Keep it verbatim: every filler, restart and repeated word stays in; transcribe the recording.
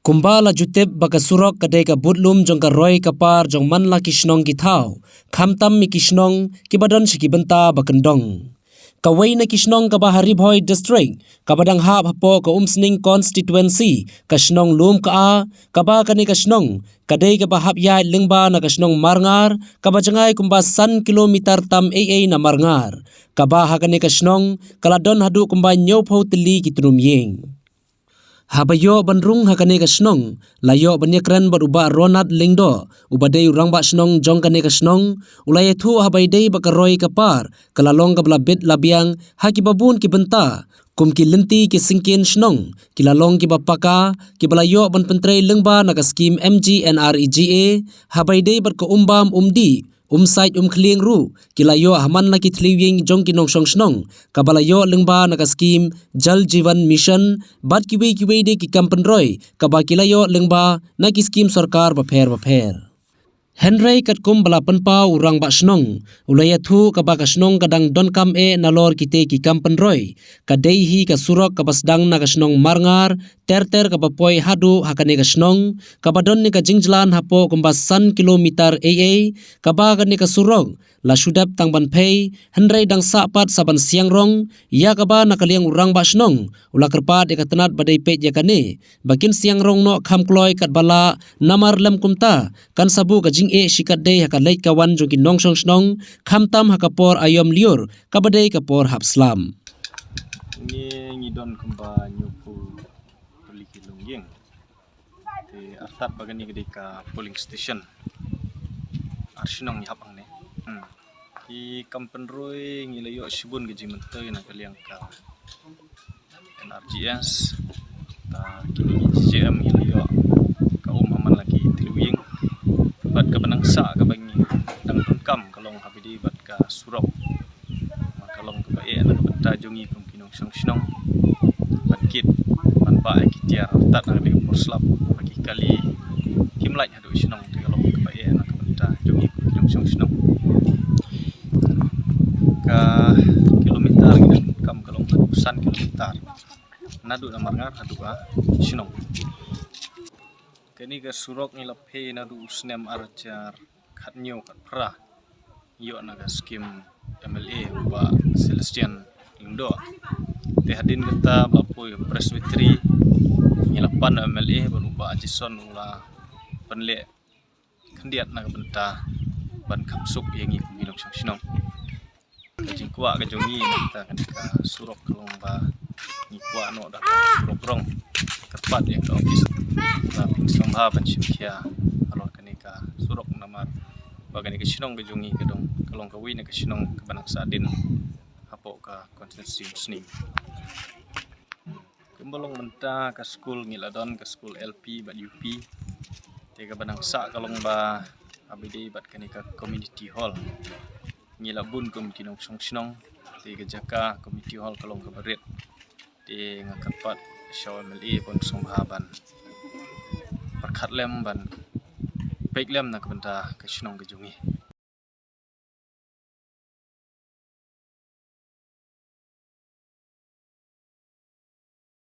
Kumba la ju tip ba ka surok ka dei ka budlum jong ka roi ka par jong man la ki shnong ki thaw, khamtam ïa ki shnong kiba don sha ki bynta ba kyndong. Kawei na ki shnong kaba ha Ri Bhoi District, kaba dang hap hapoh ka Umsning Constituency, ka shnong Lumkaa, kaba kane ka shnong ka dei kaba hap ïaid lyngba na ka shnong Marngar, kaba jngai kumba san kilometer tam ei ei na Marngar, kaba ha kane ka shnong ka la don haduh kumba hynñiewphew tylli ki tnum ïing. Haba ïoh ban rung ha kane ka shnong, la ïoh ban ïakren bad u Bah Ronald Lyngdoh, uba dei u rangbah shnong jong kane ka shnong, u la ïathuh haba ïadei bad ka roi ka par, ka la long kaba la bit la biang ha kiba bun ki bynta, kum ki lynti ki syngkien shnong ki la long kiba paka, kiba la ïoh ban pyntrei lyngba na ka skim M G N R E G A, haba ïadei bad ka umbam umdih, umsait umkhlieng ruh ki la ïoh ha man la ki thliew ïing jong ki nongshong shnong, kaba la ïoh lyngba na ka skim Jal Jeevan Mission, bad kiwei kiwei de ki kam pynroi kaba ki la ïoh lyngba na ki skim sorkar bapher bapher. Hynrei katkum ba la pynpaw u rangbah shnong, u la ïathuh kaba ka shnong ka dang donkam eh nalor kite ki kam pynroi, ka dei hi ka surok kaba sdang na ka shnong Marngar ter ter kaba poi haduh ha kane ka shnong, kaba don ne ka jingjlan hapoh kumba san kilometer ei ei, kaba kane ka surok la shu dep tang ban phei, hynrei dang sah pat sa ban siang rong, ïa kaba na ka liang u rangbah shnong u la kyrpad ïa ka tnat ba dei peit ïa kane ba kin siang rong noh kham kloi katba lah, namar lym kumta kan sa buh ka jingeh shikatdei ha ka leit ka wan jong ki nongshong shnong, khamtam ha ka por aïom lyiur kaba dei ka por hap slap. Ngi, ngi don kumba hynñiewphew tylli ki longïing. Te artat ba kane ka dei ka polling station. Ar shnong ngi hap hangne. Hmm. Ki kam pynroi ngi la ïoh shibun ka jingmyntoi na ka liang ka N R G S. Ta kine ki G J M ngi la ïoh ka um ha man la ki thliew ïing. Bad kaba nang sah kaba ngi dang donkam ka long haba ïadei bad ka surok. Ma ka long kaba eh na ka bynta jong ngi kum ki nongshong shnong. Ban kit ban bah ïa ki tiar artat na ka dei ka por slap ba ki kali kim lait haduh shnong, te ka long kaba eh na ka bynta jong ngi kum ki nongshong shnong. Ka kilometer ngi dang kam ka long haduh san kilometer. Naduh na Marngar haduh ka shnong. Kane ka surok ngi la phei naduh u snem ar hajar khathynñiew khatphra. Ïoh na ka skim M L A u Bah Celestine Lyngdoh. Te hadien kata ba la poi Presbytery, ngi la pan M L A bad u Bah Jason u la pynleh khyndiat na ka bynta ban kham suk ïa ngi kum ki nongshong shnong. Ka jingkwah ka jong ngi na kata ka surok ka long ba ngi kwah noh da ka surok rong. Kyrpad ïa ka office ba pynshong bha ban shim khia halor kane ka surok namar ba kane ka shnong ka jong ngi ka dong ka long kawei na ka shnong kaba nang sahdien hapoh ka constituency Umsning. Kumba long mynta ka skul ngi la don ka skul L P bad U P. Te kaba nang sah ka long ba haba ïadei bad kane ka community hall. Ngi la bun kum ki nongshong shnong. Te ka jaka community hall ka long kaba rit. Te nga kyrpad sha u M L A ban sngewbha ban pyrkhat lem ban peit lem na ka bynta ka shnong ka jong ngi.